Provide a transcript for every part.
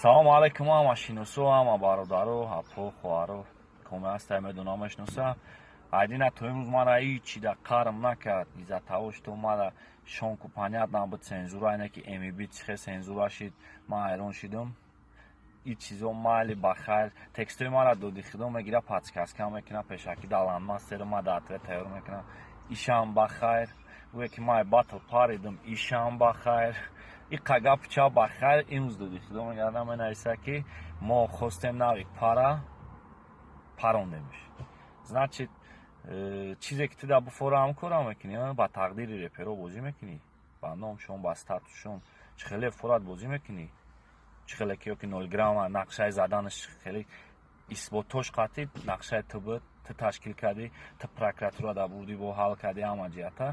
Салому алайкум, ҳама шиносо, ҳама бародаро, апо, хоҳаро, коме ҳастай, медонам, мешиноса. Айдина то имрӯз мара ҳичи да қарм накард. Из-за того, что мара шонку понятно буд, цензура ине ки мб чихе цензура шид, ман ҳайрон шидам. И чизо майли, ба хайр. Текстои мара доди худо мегира, подсказка мекуна, пешакӣ даланмастеро ма дар ответ тайёр мекунам. Ишам ба хайр. Гӯе ки ман батл паридам, ишам ба хайр. Иқа гапи ча ба хайр. Имрӯз доди худо мегардам, менависа, ки мо хостем нави пара парондемш. Значит, чизе ки ту дар буфора ҳамкора мекунӣ, ба тақдири реперо бозӣ мекунӣ, ба номшон, ба статусшон чӣ хеле форат бозӣ мекунӣ, чӣ хеле ки ёки 0 грамма нақшаи заданаш хеле исботош қатъи нақшаи ту буд, ту ташкил кардӣ, ту прокуратура да бурдӣ, бо ҳал кардӣ ҳама ҷиҳата,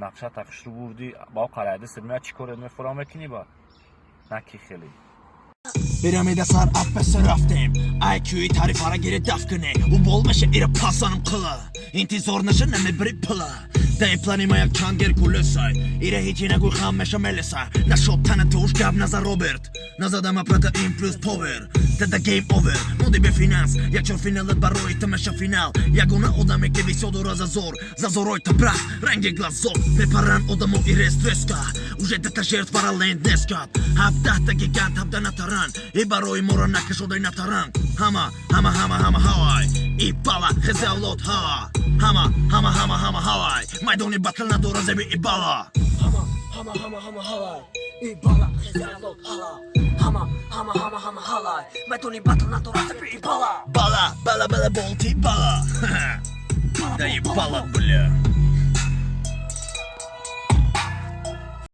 нақшата хушрӯ бурдӣ, ба қарайди сирмия чӣ корет мефора мекунӣ, ба на ки хеле. Пирамида сар аппеса рафтем. IQ-и тарифара гире даф куне. Ӯ бол меша, ира пасанам қила. Интизор наша, намебири пила. Дай плани ма як чанд Геркулесай. Ира ҳечи нагӯй, хам меша мелеса. Нашод тана туш гап назар Роберт. Назадама протеин плюс повер. Тада game over. Моди бе финанс. Як чор финалат барои та меша финал. Ягона одаме ки бисёр дора зазор. Зазорой та брат. Ранги глазок. Мепаран одамо ире стреска. Уже дата жертвара ленд нескат. 17-та гигант, 17 натаран. И барои мора накашодай натаран. Ҳама, ҳама, ҳама, ҳама ҳавай. И бала, хези авлод ҳа. Ҳама, ҳама, ҳама, ҳама ҳавай. Майдони батл надора зеби и бала. Ҳама, ҳама, ҳама, ҳама ҳалай. И бала, хези авлод ҳала. Ҳама, ҳама, ҳама, ҳама ҳалай. Майдони батл надора зеби и бала. Бала, бала, бала, болти бала. Да ебала, бля.